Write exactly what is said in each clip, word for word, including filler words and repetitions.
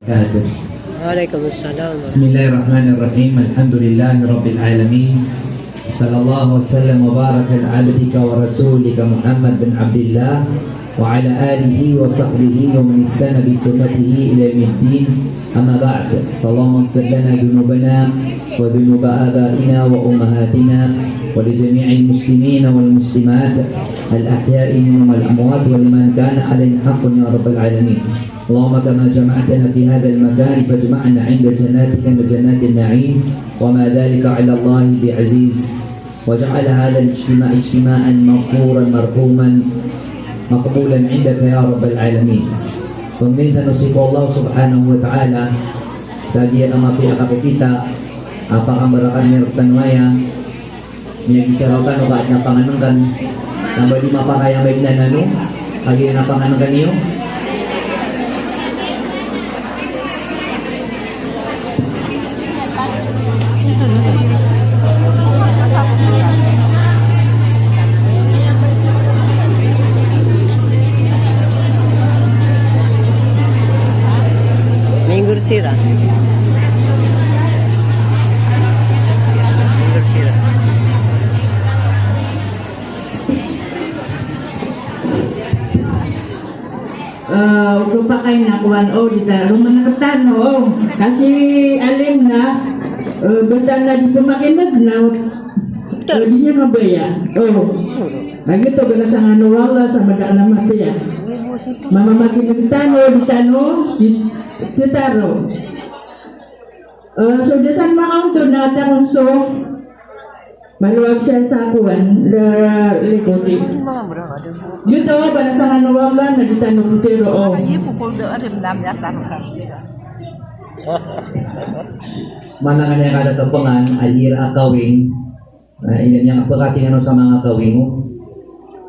وعليكم السلام. بسم الله الرحمن الرحيم. الحمد لله رب العالمين. صلى الله وسلم وبارك على عبدك ورسولك محمد بن عبد الله وعلى آله وصحبه ومن استنى بسنته إلى يوم الدين. أما بعد، فاللهم اغفر لنا ذنوبنا وذنوب آبائنا وأمهاتنا ولجميع المسلمين والمسلمات الأحياء منهم والأموات ولمن كان علينا حق يا رب العالمين. اللهم كما جمعتنا في هذا المكان فاجمعنا عند جناتك وجنات النعيم وما ذلك على الله بعزيز. واجعل هذا الاجتماع اجتماعا مغفورا مرحوما مقبولا عندك يا رب العالمين. Pangnin tano sii ko Allah Subhanahu wa Ta'ala sa giya a mapiya a kapipita a pakambarakan iyan rktano aya. Miyagisaraw tano ka adn a pangnngkn, na ba di mapakay a maidnan ano, kagiya na pangnngkn iyo. Minggur sira. Minggur sira. Eh, oto pakay na kowan, o, di tano man rktano, o. Ka si alim na, eh, basta na di pmakin'g na, eh, di niyan mabaya. O. Lagid oto, balasan kano o Allah sa madakl a mapiya. Mamamakin'g tano, di tano, di, di taro. Eh, so da san makaonto na takon so malowag sa sa kowan, da likoti. Giyoto, balasan kano o Allah na di tano ptharoon. Mana kaniyan kada topngan, a igira a kawing, na igira niyan kapakatingan o sa manga kawing o.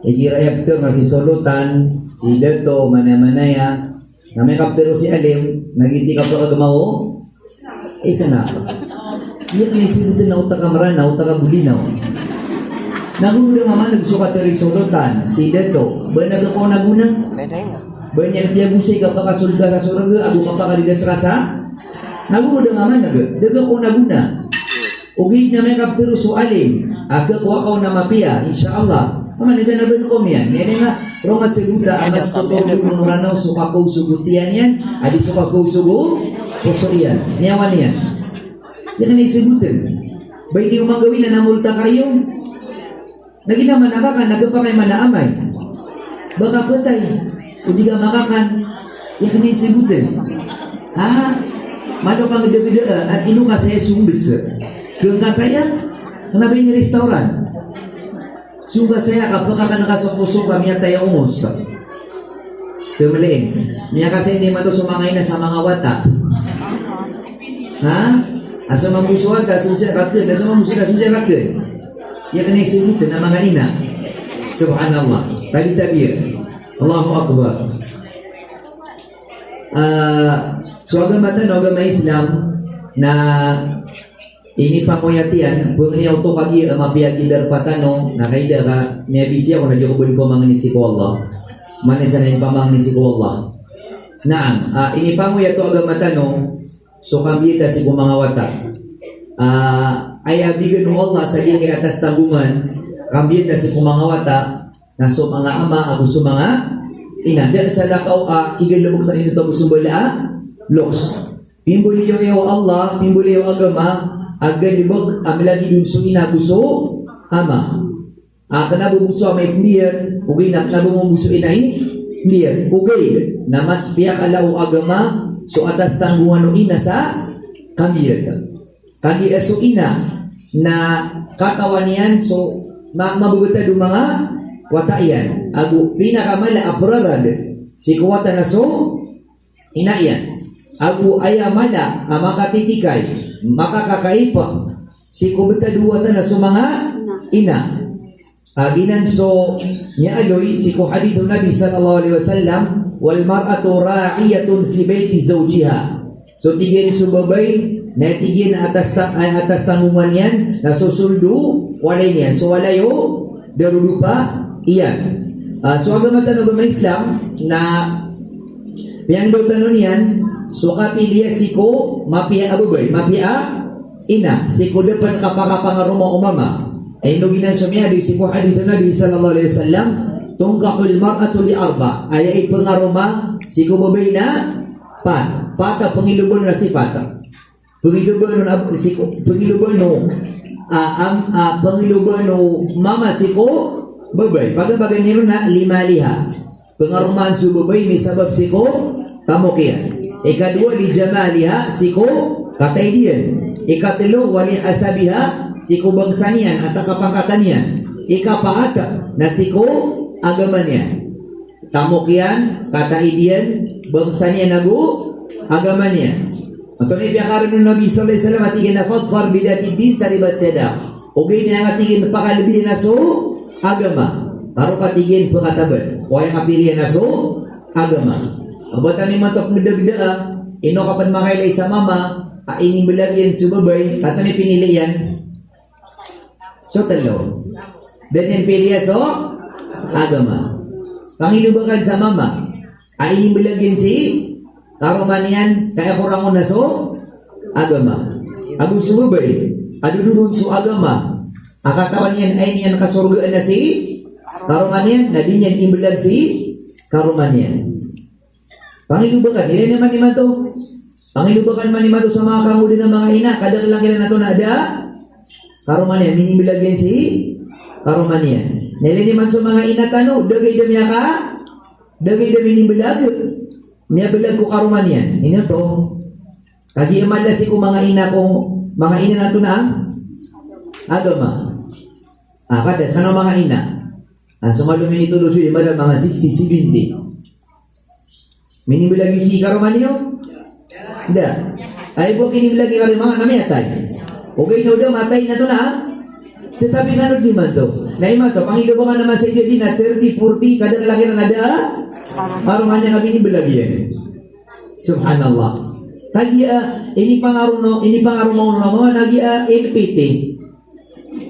Igira aya ptharoon na si solotan, si dato, mana-mana aya, na miyakaptharo si alim, na giyoto i kapakagmaw o isa na. Aya kna i sbotn na oto ka Mranaw, oto ka Bolinao. Na go da ngaman'g so katharo i solotan, si dato, ba na go ko na gona. Ba niyan piyagosay i kapakasold ka sa sorga ago kapakalidas ka sa. Na go da ngaman'g, da go ko na gona. Ogaid na miyakaptharo so alim a khakowa ka on a mapiya, insha Allah. Aman isa na bn ko miyan. Iyan nga, roo nga sbota a mas koto o Mranaw so kakaosog o tiyan iyan, a di so kakaosog o poso iyan. Niyawa niyan. Aya kna i sbotn. Ba ini o manggawii na namolta ka iyo. Na giya man a kakan, na gpakay man a amay. Ba ka pthay, o di ka makakan, aya kna i sbotn. Ha? Malo ka ngdagda, a, ino ka saya sombs. Kn ka saya, kna ba ini restaurant. Song ka saya, kapakakan ka so poso ka miyatay a omos. Pmlin. Miyakasay niyan mato so manga ina sa manga wata. Ha? A so mambo so wata, so saya rakn. A so mambo so ina, so saya rakn. Aya kna i sbotn a manga ina. Subhanallah. Tabi-tabi. Allahu Akbar. Ah, so agama tano, agama Islam, na inipangoyat iyan, pangni oto kagiya a mapiya a darpa tano, na kaida ka, miyabisi ako na di ako bn pamangni sii ko Allah. Mana isa na inipamangni sii ko Allah. Naam, ah, inipangoyat o agama tano, so kambiyata sii ko manga wata. Ah, aya bign o Allah sa giyangkai a atas tanggongan, kambiyata sii ko manga wata, na so manga ama ago so manga ina. Da salakaw a kigalbk sa ino to ago so mbala a loks. Pimbaloy iyo o Allah, pimbaloy iyo o agama, a galbk a mlagid on so ina ago so ama. A kna bo so ama i pmbiyat, ogaid na kna bo so ina i pmbiyat. Ogaid na mas piyakala o agama so atas tanggongan o ina sa kambiyat. Kagiya so ina na katawan iyan so ma-, mababtad o manga wata iyan. Ago pinakamala a prarad sii ko wata na so ina iyan. Ago aya mala a makatitikay, makakakaip sii ko btad o wata na so manga ina. A giyanan so miyaaloy sii ko hadith o Nabi sallallahu alaihi wasallam, "Wal mar'atu ra'iyatun fi bayti zawjiha." So tig iyan so babay, na tig iyan a atas ta-, a atas tanggongan iyan, na so sold o walay niyan, so walay o darodopa iyan. Ah, so agama tano a agama Islam, na piyangndao tano niyan, So kapiliya sii ko mapiya a babay, mapiya a ina, sii ko da pn kapakapangaroma o mama. Ino giyanan so miyadi sii ko hadith o Nabi sallallahu alaihi wasallam, "Tunkahul mar'atu li arba." Aya ipngaroma sii ko babay na pat. Pat a pngiloban na sii pat. Pngiloban o na sii ko, pngiloban o, a, am, a, pngiloban o mama sii ko babay. Paganay-paganay iron na limaliha. Pngaromaan so babay misabap sii ko tamok iyan. Ikadowa, li jamaliha, sii ko kataid iyan. Ikatlo, wa li hasabiha, sii ko bangsa niyan, antaa ka pangkatan iyan. Ikapat, na sii ko agama niyan. Tamok iyan, kataid iyan, bangsa niyan ago agama niyan. Antonaa i piyakaaroon o Nabi sallallahu alaihi wasallam a tig iyan a, "Fadfar bidhatid din taribat yadak." Ogaid na aya nga tig iyan pakalbi na so agama. Karo ka tig iyan pkataban. O aya nga piliya na so agama. Ago ba tano imanto pngdagdaa, ino ka pn makailay sa mama a inimblag iyan so babay, antonaa i pinili iyan? So tlo. Da niyan piliya so agama. Pangilobakan sa mama a inimblag iyan si karoma niyan, ka aya korang on na so agama. Ago so babay a dodoron so agama a katawan iyan a aya niyan kasorgaan na si karoma niyan, na di niyan imblag si karoma niyan. Pangilobakan, ilay niyo man imanto. Pangilobakan man imanto sa manga kangodn a manga ina, kadaklan kiran antonaa da karoma niyan, inimblag iyan si karoma niyan. Na ilay niyo man so manga ina tano, da gay da miyaka, da gay da minimblag, miyablag ko karoma niyan. Ino oto? Kagiya mala sii ko manga ina ko, manga ina na antonaa a agama. A, katii, skano manga ina. A, so malo minitolo so ina, mala manga sixty, seventy. Minimblag iyo si karoma niyo? Da. Aya bo a kinimblag iyo karoma na miyatay. Ogaid na o da matay na antonaa? Tetapi kano di imanto. Na imanto, pangilobakan a masa i di na thirty, forty, kadaklan kiran a da karoma niyan a minimblag iyan. Subhanallah. Kagiya, inipangaroon o, inipangaroon o mama na giya N P T.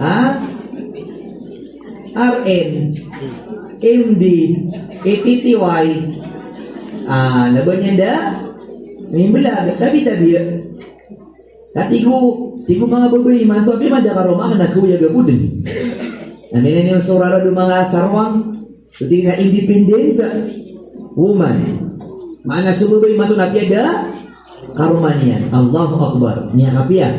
Ha? R N, M D, T T Y. A, na ba niyan da inimblag, tabi-tabi. Na tig o, tig o manga babay imanto, apiya man da karoma akn na khaoyag ako dn. Na miyailay niyo so rarad o manga sarwang. So tig iyan a independent woman. Maana so babay imanto na apiya da karoma niyan. Allahu Akbar. Miyakapiya.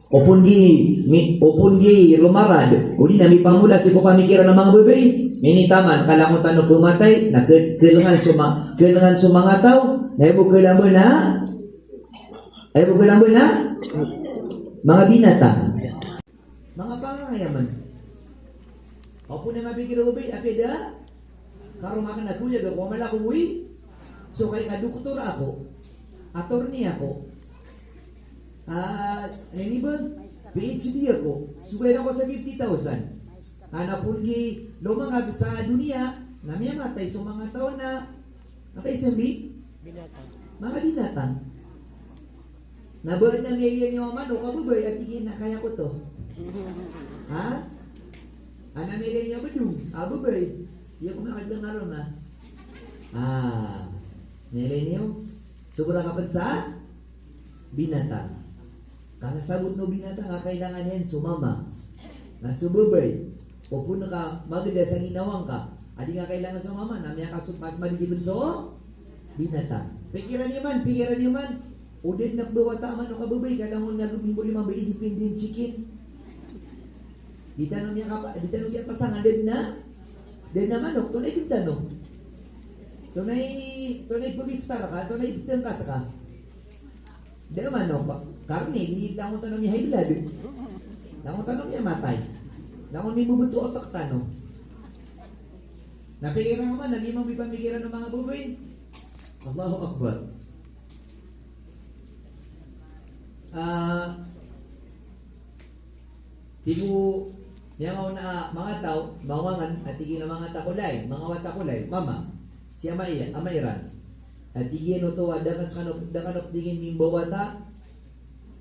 Opama giya, mi-, opama giya romarad, odi na mipamola sii ko pamikiran a manga babay. Minitaman, ka langon tano pmatay, na ke-, kelengan so ma-, kelengan so manga taw, na aya bo kelengan na, aya bo kelengan na manga binatang. Manga pangangayaman. Opama na mapikir o babay, apiya da karoma akn na khaoyag ako, mala ako, uy. So kay ka doktor ako, attorney ako, a, ini ba, P H D ako, so kay ako sa fifty thousand. Ana pon gi lomangag sa doniya, na miyamatay so manga taw na, na kay sambi? Binatang. Manga binatang. Na ba adn a miyailay niyo a manok a babay a tig iyan a kaya ko oto? Ha? Adn a miyailay niyo a badong a babay? Iya ko na kadn a roma. A, miyailay niyo? Sobra ka pn sa binatang. Kasasabot o binatang a kailangan iyan so mama. Na so babay, opama ka magda sa ginawa ngka a di ngka kailangan so mama, na miyakasot mas madidi pn so binatang. Pikiran iyo man, pikiran iyo man. O da dn a pmbawata a manok a babay, ka langon na gomimori mambo independent chicken. Di tano miyakapa-, di tano miyapasang a da dn a, da dn a manok, tonaa i btad tano? Tonaa i, tonaa i pag-iftar ka, tonaa i btad ka ska? Da a manok, karni, di langon tano miya-high blood. Langon tano miyamatay. Langon mimboboto otak tano. Na pikiran ka man, na di mambo pamikiran o manga babay. Allahu Akbar. A, tig o, miyangaoona a manga taw, manga wangan, a tig iyan a manga taw ko lay, manga wata ko lay, mama, si ama iyan, ama iran. A tig iyan oto a da akn skano, da akn oto tig iyan mimbawata,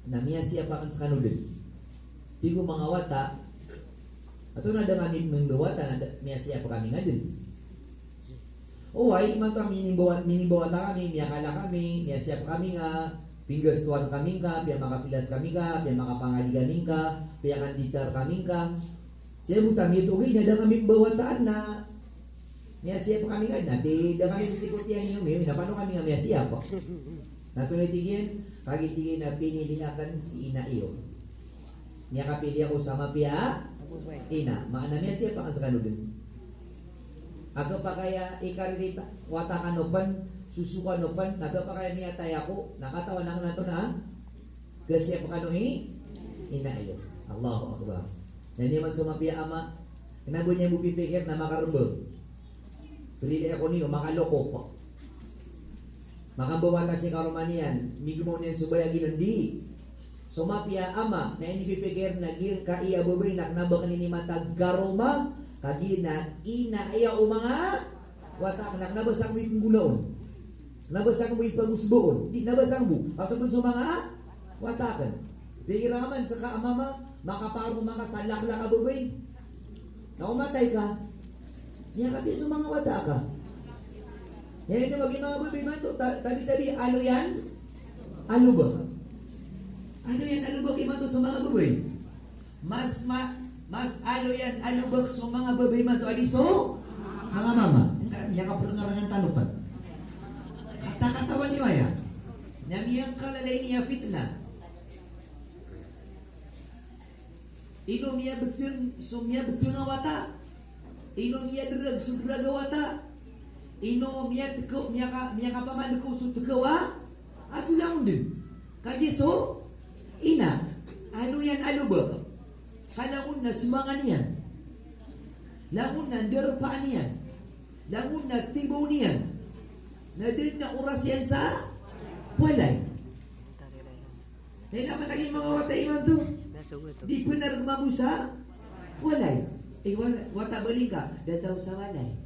na miyasiyap akn skano dn. Tig o manga wata, antonaa da kami mimbawata na da, miyasiyap kami nga dn. Oway, imanto a minimbawa-, minimbawataan kami, miyakala kami, miyasiyap kami nga, pinggastoan kami ngka, piyamakapilas kami ngka, piyamakapangali kami ngka, piyakanditar kami ngka. Siyabot ami oto, ogaid na da kami mbawataan na miyasiyap kami ngka, na ti da kami sikotiyan iyo, mi-, na pano kami nga miyasiyap. Na tonaa i tig iyan, kagiya tig iyan a pinili akn si ina iyo. Miyakapili ako sa mapiya a ina. Maana miyasiyap akn skano dn. A khapakay a ikariritaan, wata kano pn, soso kano pn, na khapakay a miyatay ako, na katawan akn antonaa a khasiyap kano i ina iyo. Allahu Akbar. Na niyan man so mapiya a ama, kna ba niyan bo pipikir na makarmbag. Srili ako niyo, makalokop. Makambawata si karoma niyan, migmaw niyan so bayag iyan, di. So mapiya a ama, na inipipikir na giyangkaya a babay na kna ba akn inimatag karoma, kagiya na ina aya o manga wata akn, na kna ba skano bo ipnggolaon. Kna ba skano bo ipagosba on. Di, kna ba skano bo. Kaso pn so manga wata akn. Pikira man ska a mama, makapakaroma ka sa laklak a babay. Na o matay ka, miyakapiya so manga wata aka. Iyan i magi manga babay imanto, ta-, tabi-tabi, aloyan a lobak. Aloyan a lobak imanto so manga babay. Mas ma-, mas aloyan a lobak so manga babay imanto a di so manga mama. Ngka, miyakaprngarangan tano pn. Kata-katawan iyo aya. Na miyangkalalay niyan a fitnah. Ino miyabtng so miyabtng a wata? Ino miyadrag so drag a wata? Ino miyatkaw, miyaka-, miyakapamandkaw so tkaw a, a langon dn? Kagiya so ina, aloyan a lobak. Ka langon na smangan iyan. Langon na ndarpaan iyan. Langon na tibaw niyan. Na da dn a oras iyan sa walay. Na ino man lagid i manga wata imanto, di bnar mambo sa walay. Eh, wa-, wata bali ka, da taw sa walay.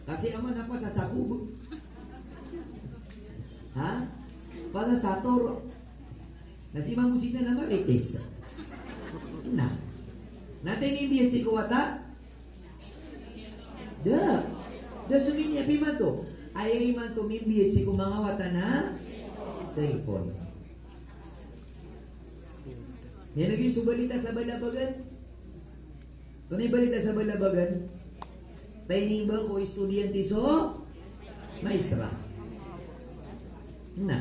Kasi ama na pasasakub. Ha? Pasasator. Na si Mambo Sidna na marites. Na. Na tinimbiyat sii ko wata? Da. Da so miniya imanto. Aya imanto mimbiyat sii ko manga wata na cellphone. Niyan lagid so balita sa Balabagan. Antonaa i balita sa Balabagan? Tinimba ko estudyante so maestra. Na.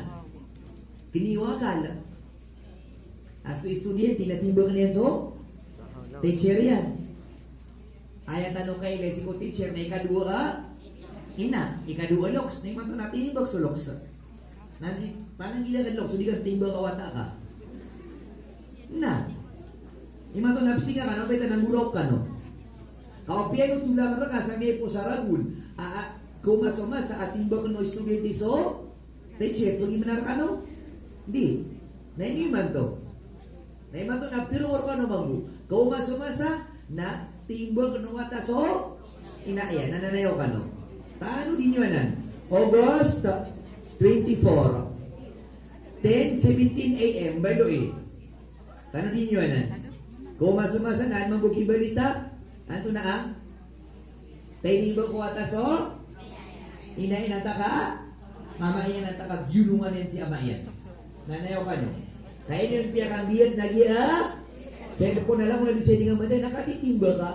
Kiniwakal. A so estudyante na timbang iyan so teacher iyan. Aya tano kailay sii ko teacher na ikadowa a ina, ikadowa a loks, na imanto na tinimbang so loks. Na di, pananggilaan ka loks, so di ka timbang a wata ka. Na. Imanto na psinga kano, beta na nggoraok kano. Ka o piyanotolan rka sa miyaipos a ragon a, a, kawma so masa a timbang o estudyante so teacher, pagimnar kano? Di. Na ino imanto? Na imanto na pitharo rkano mambo. Kawma so masa na timbang o wata so ina iyan, na nanayaw kano. Tanodi niyo anan. August twenty-four. Ten seventeen A M, baloy. Tanodi niyo anan. Kawma so masa na mambo kibalita. Antonaa? Tinimba ko wata so ina iyan antaa ka mama iyan, antaa ka giyolongan iyan si ama iyan. Nanayaw kano. Ka ino niyan piyakambiyat na giya cellphone, alam mo na di siya di nga matay, na katitimba ka.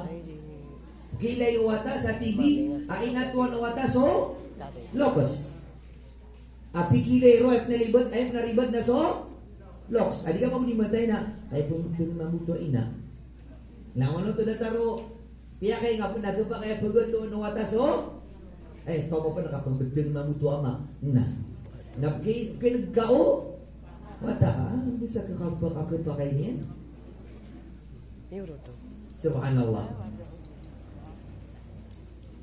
Gilay o wata sa T V, a inatowan o wata so loks. A pikilay ron, aya pn a ribat, aya pn a ribat na so loks. A di ka mambo di matay na, aya pn, pn mambo oto a ina. Na mano oto datar o piyakainga pn a khapakay a pagatoon o wata so, eh, tomo pn a kapmbtng mambo oto a ama. Na. Na ki-, kinega o wata, ah, bisa ka khapakay, khapakay niyan. Subhanallah.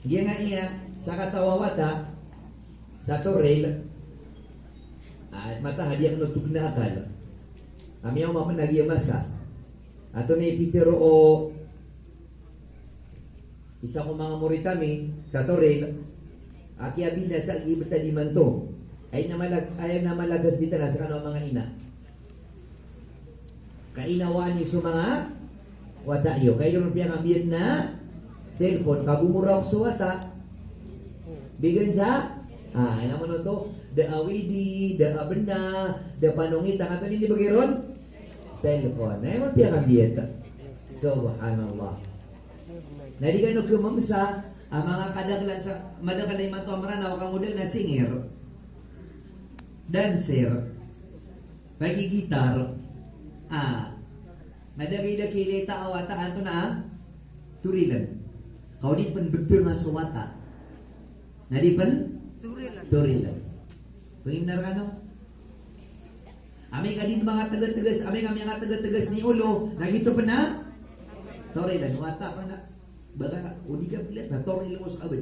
Giyangkaya sakataw a wata sa Toril, ah, matahadiya kano togna akal. Ami a oma pn a giya masa. Antonaa i pitharo o isa ko manga morit ami sa Toril, a kiyabinasa a gii btad imanto. Aya na malag-, aya na malagas di tana skano a manga ina. Kainawaan iyo so manga wata iyo. Kagiya ron piyakambiyat na cellphone, ka gomoraok so wata. Pigan sa? Ah, aya mambo oto, da a widi, da a bena, da a panongit, angkato ini bagi ron? Cellphone. Na aya mambo piyakabiyat. Subhanallah. Na di kano kemamsa, ah, manga kadaklan sa, madaklan imanto a Meranaw, kamoda na singer, dancer, pagigitar. Ah, na da a gii da kilita a wata anto na, ah, torilen. Kaw di pen betenga so wata. Na di pen torilen. Torilen. Pengimnar kano? Amay ka di manga tegategas, amay ka manga tegategas ni olo, na gioto pen a torilen. Wata pen a, baka o di ka belas na toril ko sa abad.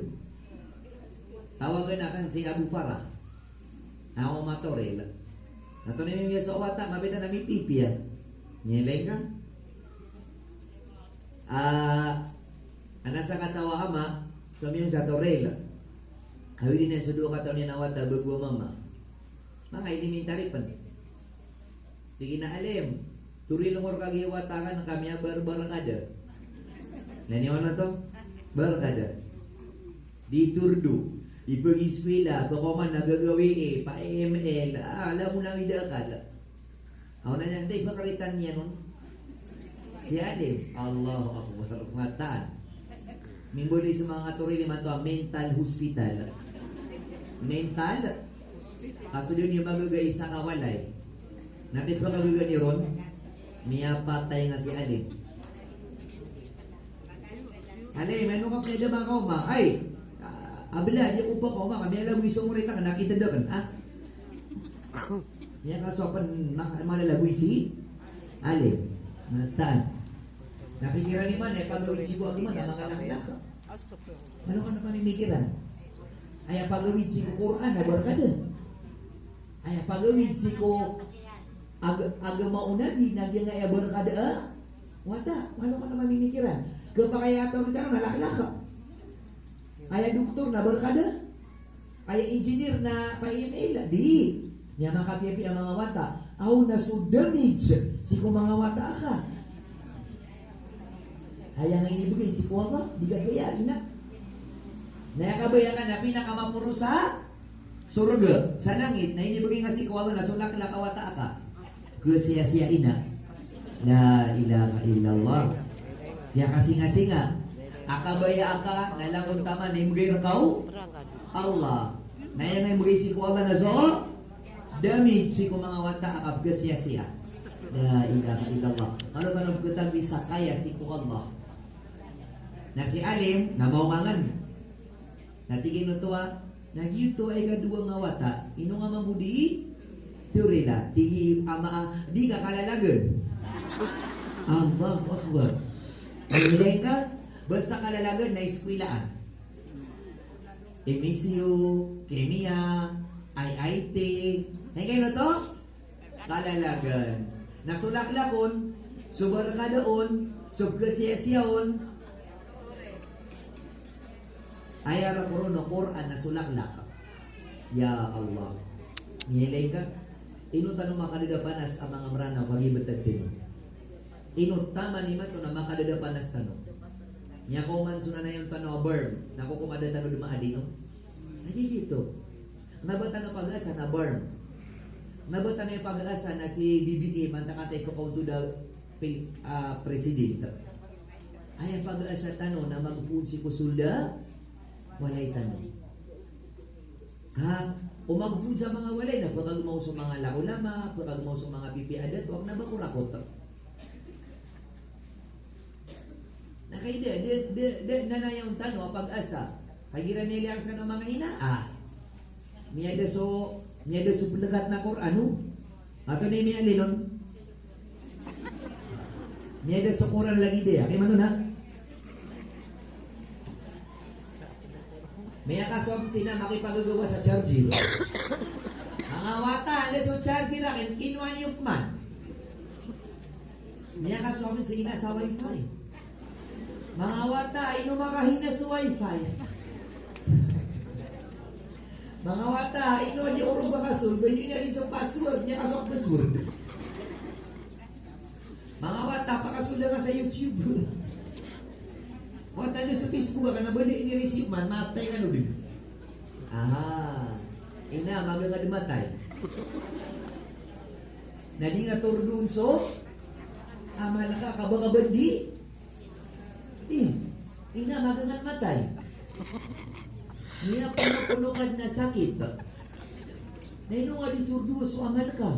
Tawagan aken si Abu Farah. Ako matoril. Na tonaa i miyasa o wata, mabaya na mipipiya. Ngeleng ka? Ah, ana sakataw a ama, somiyong sa toril. Kawid iyan so dowa kataw niyan a wata, bago a mama. Manga elementary pen. Tig iyan a, "Alim, toril ngko rka giya wata aken ka miyabarbarkada." Na niyan oto? Barkada. Di tordo. Di pagiskwila, pakaoma na gagawii, pa-M L. Ah, ala ko na midakal. Aw na niyan, di pakaritan iyan on. Si Alim. Allahu Akbar. Mataan. Mimbaloy so manga toril imanto a mental hospital. Mental? Ka so di niyo magaga i sakawalay. Na di pakagaga niyo ron, miyapatay nga si Alim. Alim, ano ka pwede makaoma? Ay, ah, abla, di ako pakaoma. Kami alam, gusto mo rin ka, nakita da kan, ah? Miyakasowa pen ma-, malalagoy si Alim. Mataan. Na pikiran iman, eh, pagawid sii ko agiman, na manga laklak. Ano ka na pamimikiran? Aya pagawid sii ko Qur'an, na barkada. Aya pagawid sii ko ag-, agama o Nabi, na giyangkaya barkada, ah? Wata, ano ka na pamimikiran? Kapakay a tawag tano na laklak. Aya doktor na barkada? Aya engineer na pa-M L? Di. Miyamakapiyapiya a manga wata. Aw na so damage sii ko manga wata aka. Aya nga inibegay sii ko Allah, di ka kaya ina. Na aya kabaya ka na pinakamaporos a sorga, sa langit, na inibegay nga sii ko Allah na so laklak a wata aka. Kasiyasiya ina. La ilaha illallah. Aya kasingasinga a kabaya aka na langon taman na inibegay rka o Allah. Na aya nga inibegay sii ko Allah na so damage sii ko manga wata aka, kasiyasiya. La ilaha illallah. Kano kano peketagwi sa kaya sii ko Allah. Na si Alim na maongangan. Na tig iyan oto a, na giyoto a ikadowa nga wata, ino nga mambo di torila, tig i ama a, di ka kalalagen. Allahu Akbar. Miyailay ka, basta kalalagen na iskwilaan. M S U, Kemiya, I I T. Na ikaino oto? Kalalagen. Na so laklak on, so barkada on, so kasiyasiya on. Aya roo ko ron o Qur'an na so laklak. Ya Allah. Miyailay ka, ino tano makadadapanas a manga Meranaw kagiya betad tano. Ino taman imanto na makadadapanas tano. Miyakaoma so nanayawn tano a berm, na ko ko mada tano dn maadi, no? Na giyoto. Kna ba tano pagaasa na berm? Kna ba tano pagaasa na si B B M antaa ka ta ipakaontod a pil-, ah, president? Aya pagaasa tano na magpoon sii ko solda a walay tano. Ha? O magpoon sa manga walay na pkagmaw so manga la ulama, pkagmaw so manga pipiya a dato, kna ba ko rakot? Na kay da, da, da, da nanayawn tano a pagaasa. Kagiya miyailay san o manga ina, ah. Miyada so, miyada so pelekat na Qur'an, no? Ato ni miyailay non. Miyada so Qur'an lagid iyan. Kay mano na? Miyakasowa si ina makipagagawa sa charger. Manga wata, anda so charger aken, kinowa niyo pman. Miyakasowa si ina sa wifi. Manga wata, ino makahina so wifi. Manga wata, ino di orog baka so, ganyan na rin so password, miyakasowa password. Manga wata, pakasold ka sa YouTube. Wata, di so Facebook, kna ba di ini-receive man, matay kano dn. Aha. Ina, magangad matay. Na di nga tordoon so amal ka, kabakabandi. Ina, magangad matay. Miyapnopono ka dn a sakit. Na ino nga di tordoon so amal ka?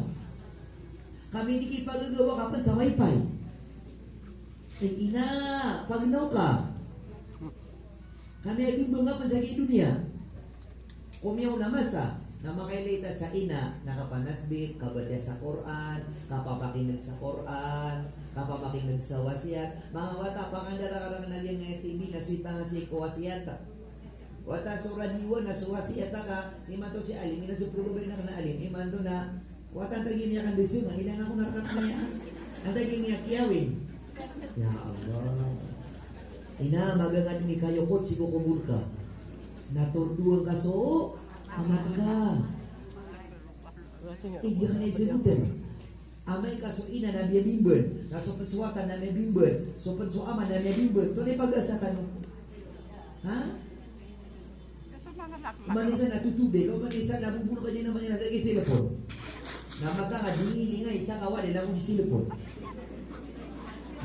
Kami di kipagagawa ka pn sa wifi. Eh, ina, pagnaw ka. Kami a di mangapn sa giya doniya. Komiyaw na masa, na makailay ta sa ina, na kapanasbih, kabasa sa Qur'an, kapapakin'g sa Qur'an, kapapakin'g sa wasiyat. Manga wata, pangandar a karang na giya nga T V, na so ita nga sii ko wasiyat. Wata so radio na so wasiyat ka, sii manto si alim, ina so pagababay na kna alim, imanto na, wata antaa giya miyakandasang, ina nga ko narkat na iyan. Antaa giya miyakiyawin. Ya Allah. Ina, magangad mi kayo kot sii ko kobor ka. Na tordoon ka so amal ka. Igira na isbutn. Amay ka so ina na miyabimbn, na so pn so wata na miyabimbn, so pn so ama na miyabimbn, antonaa i pagasa tano? Ha? Oman isa na totoday ka, oman isa na bobol ka dn a manga ina sa giya cellphone. Na matag a di ngilingan isa ka wali na ko di cellphone.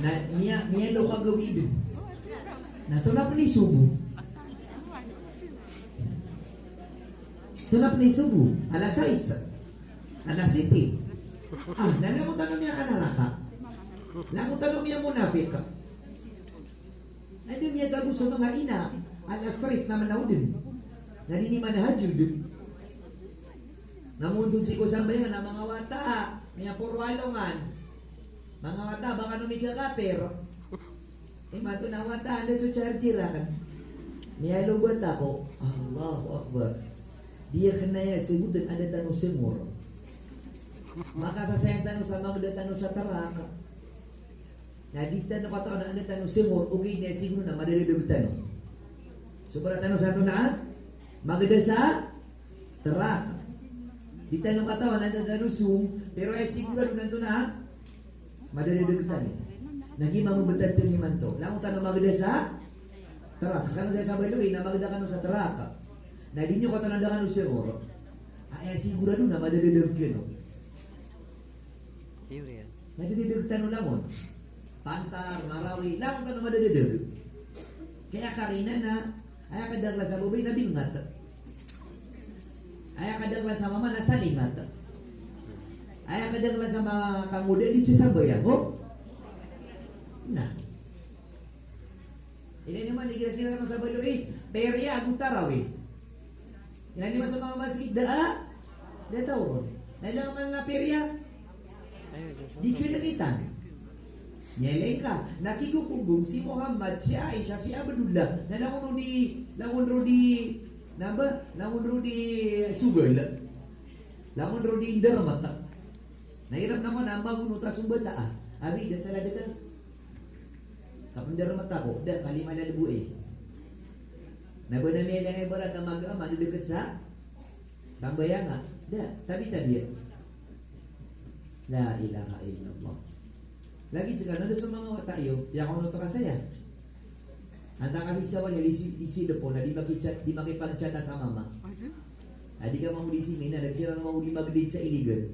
Na miya, miyalo ka gawii dn. Na antonaa pn i sobo? Antonaa pn i sobo? Alas sais. Alas siyete. Ah, na langon tano miyakanaraka. Langon tano miyamonafik. Na di miyatago so manga ina, alas tres na manaw dn. Na di niyo manahajud. Na montod sii ko sambayang na manga wata, miyaporo alongan. Manga wata, ba kano mikakapir. Imanto na wata, anda so charger akn? Miyalobat ako. Allahu Akbar. Di akn aya sabotn a da tano sngor. Makasasayang tano sa magda tano sa trak. Na di tano katawan a da tano sngor, ogaid na aya sigorado na madadadag tano. Sobra tano sa antonaa? Magda sa trak. Di tano katawan a da tano song, pero aya sigorado na antonaa? Madadadag tano. Na giya mambbtad tano imanto. Langon tano magda sa trak. Skano sa baloy na magda kano sa trak. Na di niyo katawan a da kano sngor. Aya sigorado na madadadag kano. Theory, ah. Madadadag tano langon. Pantar, Marawi, langon tano madadadag. Kaya karina na, aya kadaklan sa babay na bingat. Aya kadaklan sa mama na salingat. Aya kadaklan sa manga kangoda di sambayang, oh. Na. Ilay niyo man, igira sii sa baloy, eh, periya ago tarawih. Ilay niyo man sa manga masgit, da a, da taw ron. Na ilay man na periya, di kiyolkitan. Miyalingka, na kikokombong si Muhammad, si Aisha, si Abdullah. Na langon ron di, langon ron di, na ba? Langon ron di sogal. Langon ron di ndarmat. Na iran na man a magonot a sombata a. Abi, da sa ladakl. Kapndarmat ako, da, kalima na lbo i. Na ba na miyalingka ibarat a mag-, a madadakl sa sambayang a. Da, tabi-tabi a. La ilaha illallah. Lagid skano da so manga wata iyo, piyakonot ka saya. Antaa ka sii sa wali, di sii, di sii dpo na di maki-chat, di makipag-chat sa mama. A di ka mambo di sii mina, da siran mambo di magdit sa iligan.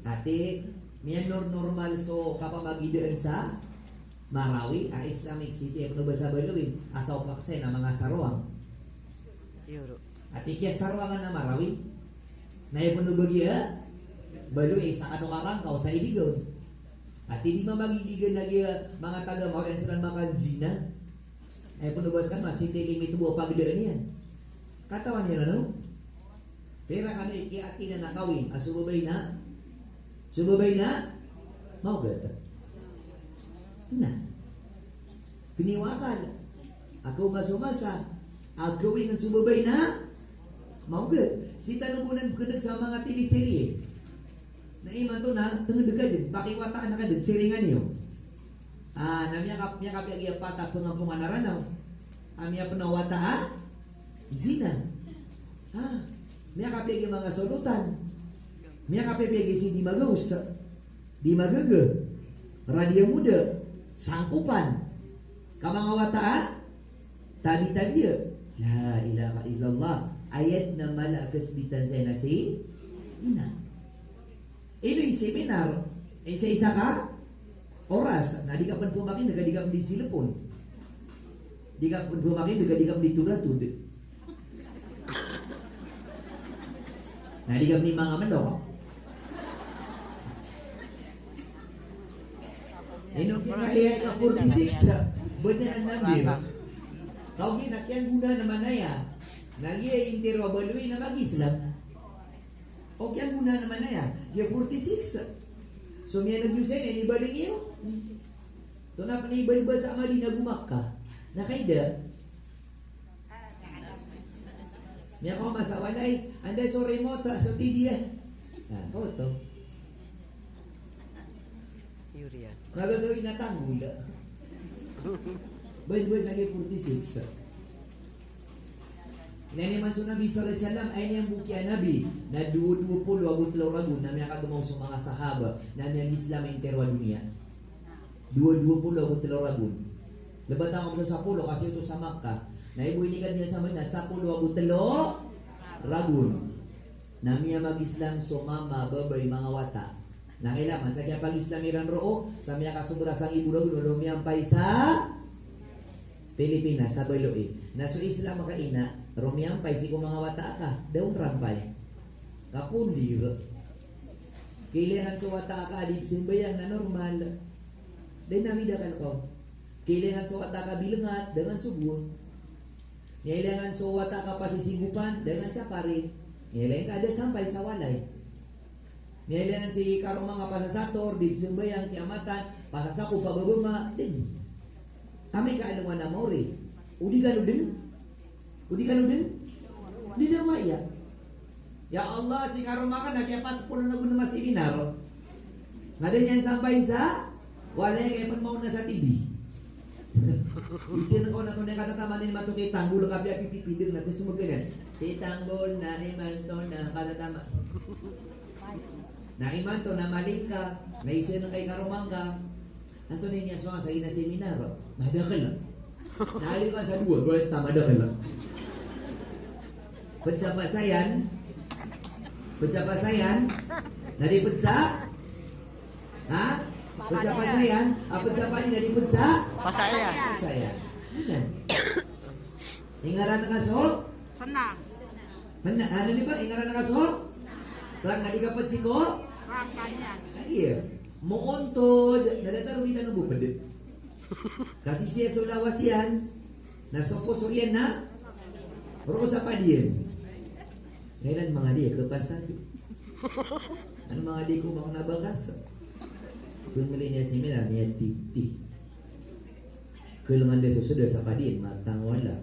Ati, miyanor-, normal so kapamagidaan sa Marawi a Islamic City, aya pn o ba sa baloy, a saopak saya na manga sarwang. Ati kiyasarwangan a Marawi. Na aya pn o ba giya baloy, isa ka do karangkaw sa iligaw. Ati di mamagiligan a giya manga taga Marawi a siran makanzina. Aya pn o ba skano a city limit bo a pagdaan iyan. Katawan iran, no? Pira kano i kiyaatinan a kawing a so babay na, so babay na maogat. Na. Piniwakal. A kaoma so masa a kawing so babay na maogat. Sii tano bo nan pkdg sa manga teleserye. Na imanto na tngd ka dn, pakiwataan ka dn, siringan iyo. Ah, na miyaka-, miyakapiya giya pat a pngampongan a Ranaw. Ah, miyapn a wata a zina. Ah, miyakapiya giya manga solotan. Miyakapiya giya sii di magaos, di magaga, radiya moda, sangkopan. Ka manga wata a tabi-tabi a. La ilaha illallah. Ayat na mala a kasbitan saya na si ina. Ino i seminar? Isa-isa ka oras. Na di ka pn pmakin'g a di ka pn di silpon. Di ka pn pmakin'g a di ka pn di toratod. Na di ka pn di manga mlok. Ino ki maya ka forty-six, bnar a nabi. Kagiya na kiyanggona na manaya. Na giya intiro a baloy na mag-Islam. O kiyanggona na manaya. Giya forty-six. So miyan'g iyo saya na inibaloy iyo. Tonaa pn i baloy ba sa Madina go Makkah? Na kaida. Miyakaoma sa walay, anda so remote, so T V iyan. Ah, oto. Yurian. Gagawii na tanggol. Baloy ba sa giya forty-six. Ilay niyo man so Nabi sallallahu alaihi wasallam, aya niyan bo kiya Nabi, na dowa, dowa polo ago tlo ragon, na miyakadamaw so manga sahaba, na miyag-Islam intiro a doniya. Dowa, dowa polo ago tlo ragon. Lbat angkoto sapolo, kasi oto sa Makkah. Na ibo inikad iyan sa Madina, sapolo ago tlo ragon. Na miyamag-Islam so mama, babay, manga wata. Na kailangan sa kiyapag-Islam iran roo, sa miyakasobra sa ibo ragon, o miyampay sa Pilipinas, sa baloy. Na so Islam ka ina, roo miyampay sii ko manga wata ka, da on rampay. Kapondir. Kailangan so wata ka a di pzambayang na normal. Da on a widakal ka. Kailangan so wata ka bilngat, da on a sogo. Kailangan so wata ka pasisigopan, da on a sapari. Kailangan ka da sampay sa walay. Kailangan si karoma nga pasasator, di pzambayang, kiyamatan, pasasako, pababama, da on. Amay ka alongan a maori. O di kano da on. O di kano da on. Di na maya. Ya Allah, si karoma ka na kiyapat polo na go na masiminaro. Nga da niyan sampayin sa walay, kay pn maona sa T V. Isir ko na to na katatama ni mato ki tanggol, kapiya pipipideng na, tes mgenen. Si tanggol na imanto na katatama. Na imanto na maling ka, na isir kay karoma ngka. Antonaa i miyasowa sa ina seminar? Madakl. Na ali ka sa dowa, dowa sa madakl. Pd sa pasayan. Pd sa pasayan. Na di pd sa? Ha? Pd sa pasayan. A pd sa pani na di pd sa? Pasayan. Pasayan. Iyan. Ingaran ka so? Sana. Mana, ano ni ba? Ingaran ka so? Rang na di ka pd sii ko? Rang kanya. Iya. Moontod, na datar o di tano bo pd. Kasi siya so lawas iyan, na so poso iyan na roo sa padiyan. Kailan manga di, kapasad. Ano manga di ko manga nabakas? Pemilih niya si Mila, niya titi. Kailangan da so seda sa padiyan, matang wala.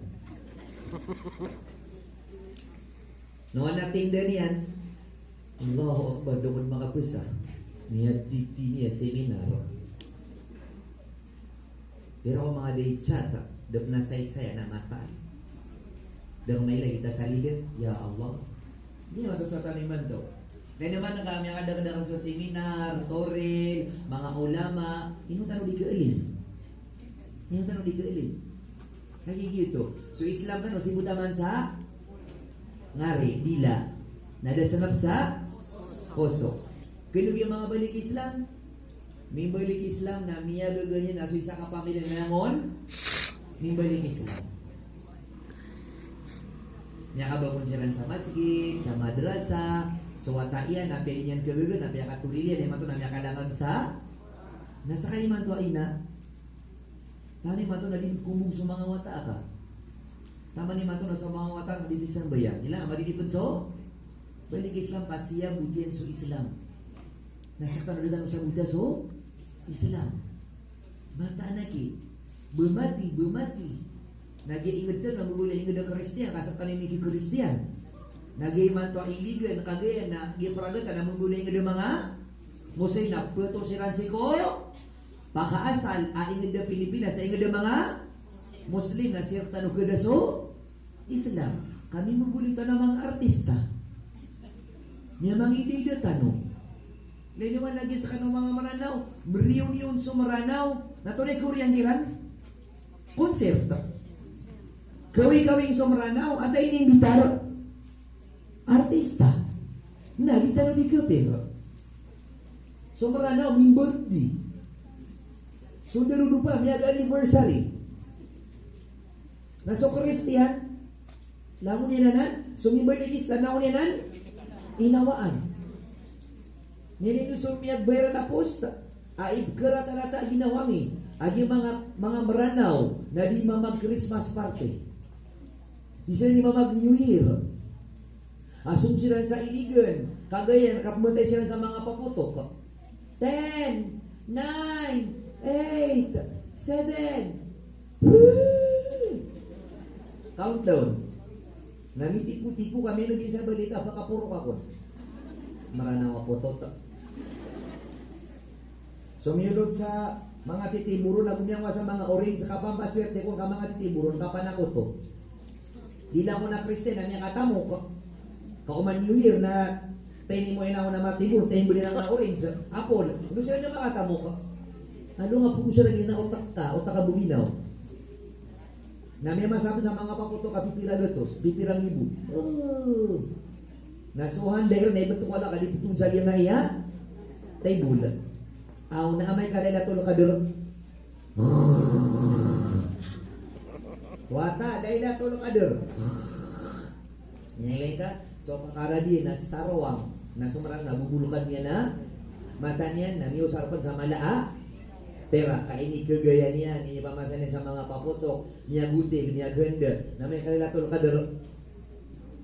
No, ana tinda niyan. Allahu Akbar, da kon makapesa. Niya titi niya seminar. Pero ko manga da i chat, da pn a sait saya na mataan. Da ko mailay kita sa lidan, ya Allah. Ini masasatan imanto. Na ino man ka miyakadakdakl so seminar, toril, manga ulama, ino tano di kaalin. Ino tano di kaalin. Lagid giyoto. So Islam tano, sii bo taman sa ngari, dila. Na da sanap sa poso. Kano giya manga balik Islam? Mimbalik Islam na miyagaga niyan a so isa ka pamilya na langon mimbalik Islam. Miyakabangon siran sa masgit, sa madrasa, so wata iyan na piya di niyan kagaga, na piyakatoril iyan, imanto na miyakalangan sa, na sa kaimanto a ina, Taman imanto na di kombong so manga wata ka. Taman imanto na so manga wata ka di pzambayang. Ila, ama di di pd so balik Islam, ka siya bo diyan so Islam. Na sktano di tano sabota so Islam. Mataan aki. Bemati, bemati. Na giya ingd tano na mbola ingd a Kristiyan, ka sktano ini ki Kristiyan. Na giya imanto a iligan, kagiya na giya pragatan na mbola ingd a manga Muslim na pto siran sii ko pakaasal a ingd a Pilipinas, a ingd a manga Muslim na sii rktano kda so Islam. Kami mbola tano a manga artista. Miyamangida-ida tano. Leniwan lagi skano manga Mranaw, mriyon-iyon so Mranaw, na antonaa i koriyan kiran? Concert. Kawikawing so Mranaw, antaa i inimbitar? Artista. Na di tano di kapir. So Mranaw, mimbirthday. So darodopa, miyaga-anniversary. Na so Kristiyan, langon iyan anan, so mimbirthday Islam, langon iyan anan, inawaan. Niyan ino so miyagbayar a post, a ipkharata-rata a ginawa mi, a giya manga, manga Mranaw, na di mamag-Christmas party. Di siran di mamag-New Year. A song siran sa Iligan, Cagayan, kapmbantay siran sa manga papotok. Ten, nine, eight, seven. Woo! Countdown. Na mitipo-tipo kami lagi sa balita, baka puro ka kon. Mranaw a potot. So miyolod sa manga titiboron, ago miyangowa sa manga orange, kapampaswerte kon ka manga titiboron, kapanakoto. Di langon a Kristiyan a miyakatamok. Ka oman New Year na tinibo iyan langon a matiboron, tinibo iyan langon a orange, apple. Ino siran di makatamok? Ino nga pogo siran gina otak ka, otak a boginaw. Na miyamasapen sa manga papotok a pipira gatos, pipira ngibo. Oh. Na so handai iran na ibentok a laka di petoon sa giyangkaya table. Aw, na amay ka Lailatul Qadr. Wata, Lailatul Qadr. Niyan leka, so kakaradi na sarowang, na so Mranaw na bubolokan iyan a mata niyan, na miyosar pen sa mala a perak, ka inikagaya niyan, inipamasa niyan sa manga papotok, miyagotig, miyaghanda, na amay ka Lailatul Qadr.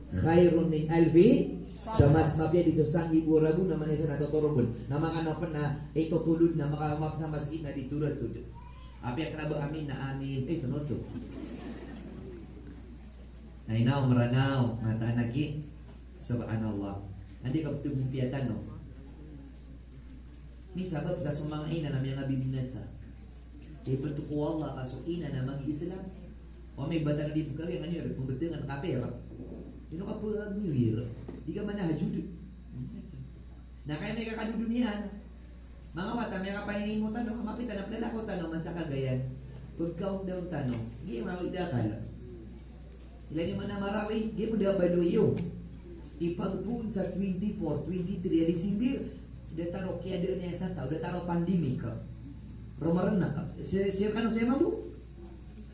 Khairun min alfi shahr, mas mapiya di so sanggibo ragon a manga isa na totorogon. Na makaoma pen na itotolod na makaoma pen sa masgit na di toratod. Apiya kena ba amin na amin. Eh, tonotod. Na ino, Mranaw, mataan aki. Subhanallah. Anda ka beto gompiya tano. Misabap sa so manga ina na miyangabibinasa. Ibentok o Allah ka so ina na magi-Islam. O amay bata na di pekawing, ino iran pembetengan kapir. Ino ka pag-New Year? Di ka manahajud. Na kaya miyakakadodon iyan. Manga wata, miyakapaninimo tano, mapita na pelalako tano man sa Cagayan. Pag-countdown tano, giya mawid a akal. Ilay niyo man a Marawi, giya ped a baloy iyo. Ipagpoon sa twenty-four, twenty-three a December, da taro kiyadaan iyan sa taw, da taro pandemic. Romarenak. Sir, sir kano saya mambo?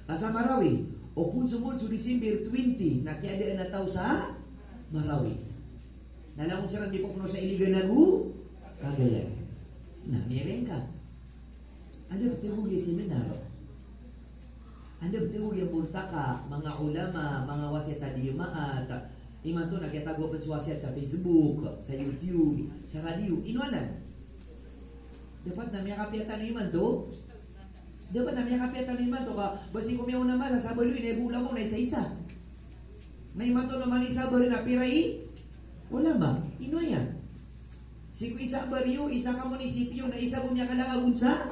Ka sa Marawi, o poon so Marawi so December twenty, na kiyadaan a taw sa Marawi. Na langon siran di popono sa Iligan ago Cagayan. Na, miyaringkat. Anda betago giya seminar? Anda betago giya multaka, manga ulama, manga wasiyat a di jemaat? Imanto na kiyatago pen so wasiyat sa Facebook, sa YouTube, sa radio. Ino anan? Dapat na miyakapiya tano imanto. Dapat na miyakapiya tano imanto ka, ba sii ko miyaona masa sa baloy na ibo ulama na isa-isa. Na imanto na mani sabar na pira i ulama. Ino aya? Sii ko isa a baryo, isa ka munisipyo, na isa bo miyakalangag on sa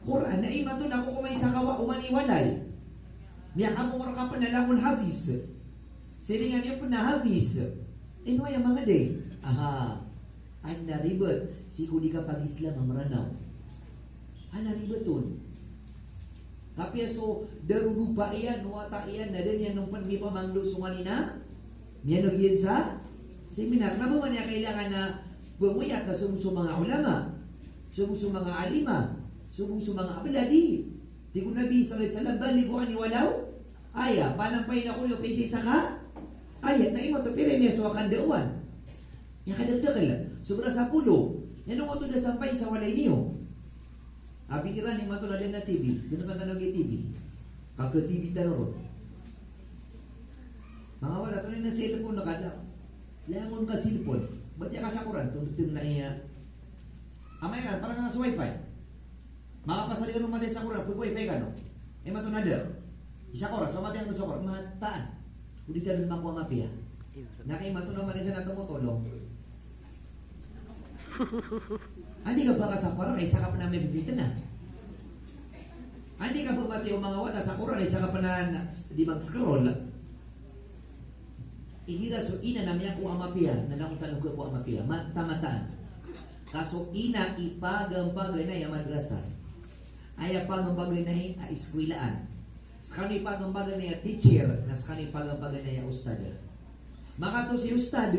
Qur'an. Na imanto na ko ko may isa ka wa-, oman i walay. Miyakamongor ka pen na langon hafiz. Siringan iyo pen na hafiz. Ino aya manga di? Aha. Anda ribet, sii ko di kapag-Islam a Mranaw. Anda ribet on. Kapiya so darodopa iyan, wata iyan, na da niyan on pen mipamangdo so nganin a miyaneg iyan sa seminar. Na ba man iya kailangan a pemoyat na so, so manga ulama, so, so manga alima, so, so manga abla, di. Tig o Nabi sallallahu alaihi wasallam, "Ballighu anni walaw aya." Panampayin ako niyo pn sa isa ka ayat. Na imanto pira i miyasowa a kandaowan? Aya kadakdakl, sobra sapolo. Ino oto da sampayin sa walay niyo? Abi iran imanto na da a T V. Dn ka tano giya T V. Kaka-T V tano ron. Manga wala tano na cellphone na kada. Langon ka cellphone. Batiya ka sa Qur'an, tondotn na iya. Amay ka, parang nga sa wifi. Manga pasal iran o matay sa Qur'an, pag-wifi kano. Imanto na da. Isa ka oras, so matay angkoto sa Qur'an. Mataan. O di tano makowa a mapiya. Na kay imanto na manisa na tomotolong. Andi ka ba kasapar, isa ka pn a mipipitna. Andi ka ba matiya o manga wata sa Qur'an, isa ka pn a na, di mag-scroll. Igira so ina na miyakowa a mapiya, na langon tano kakowa a mapiya. Mata-mataan. Ka so ina i pagampaganay a madrasa. Aya pagampaganay a iskwilaan. Skano i paganay a teacher, na skano i paganay a ustad. Makato si ustad,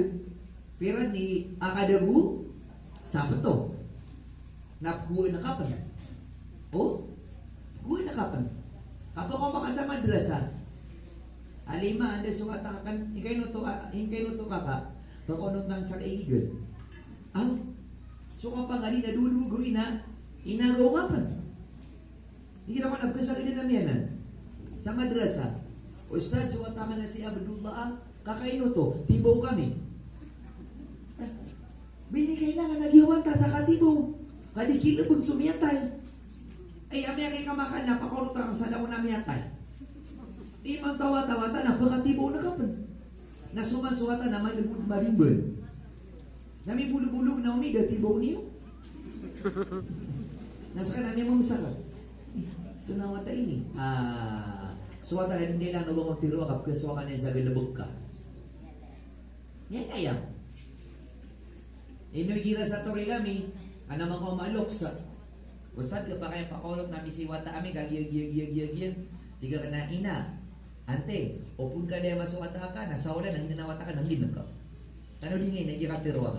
pira ni akadago, sabeto. Na pgoan ka pen. O? Pgoan ka pen. Kapakaoma ka sa madrasa. Alima, anda so wata ka kan, ingkaino to, ingkaino to kaka. Pakaonot nan sa kaigigan. Aw, so kapangadi na dowa-dowa gawii na, inagaw ka pen. Igira ko na pkasagad a miyanan sa madrasa. Ustad, so wata ka na si Abdullah, a, kakaino to, tibaw kami. Eh, bini kailangan a giyawan ta sa katibaw. Ka di kilebeg so miyatay. Ay, amay ka kamakan na pakaorot ka sa dako na miyatay. Imanto a wata-wata na pkatibaw na ka pen. Na so man so wata na malemod marimbal. Na mibolog-bolog na omi, da tibaw niyo. Na seka na miyamamesa ka. Ito na wata ini. Ah, so wata na di kailangan o ba ko tiro a kapkhasowa ka niyan sa galebek ka. Niyan kaya. Ino igira sa toril ami, ana makaoma a lokes. Ustad, kapakay a pakaonot ami si wata ami, ka giya, giya, giya, giya, giya. Tig a kena, ina, ante, o pon ka di a maso wata ka, na sa walay na ngena wata ka, na ngena ka. Kano di ngena, di ka tiro a.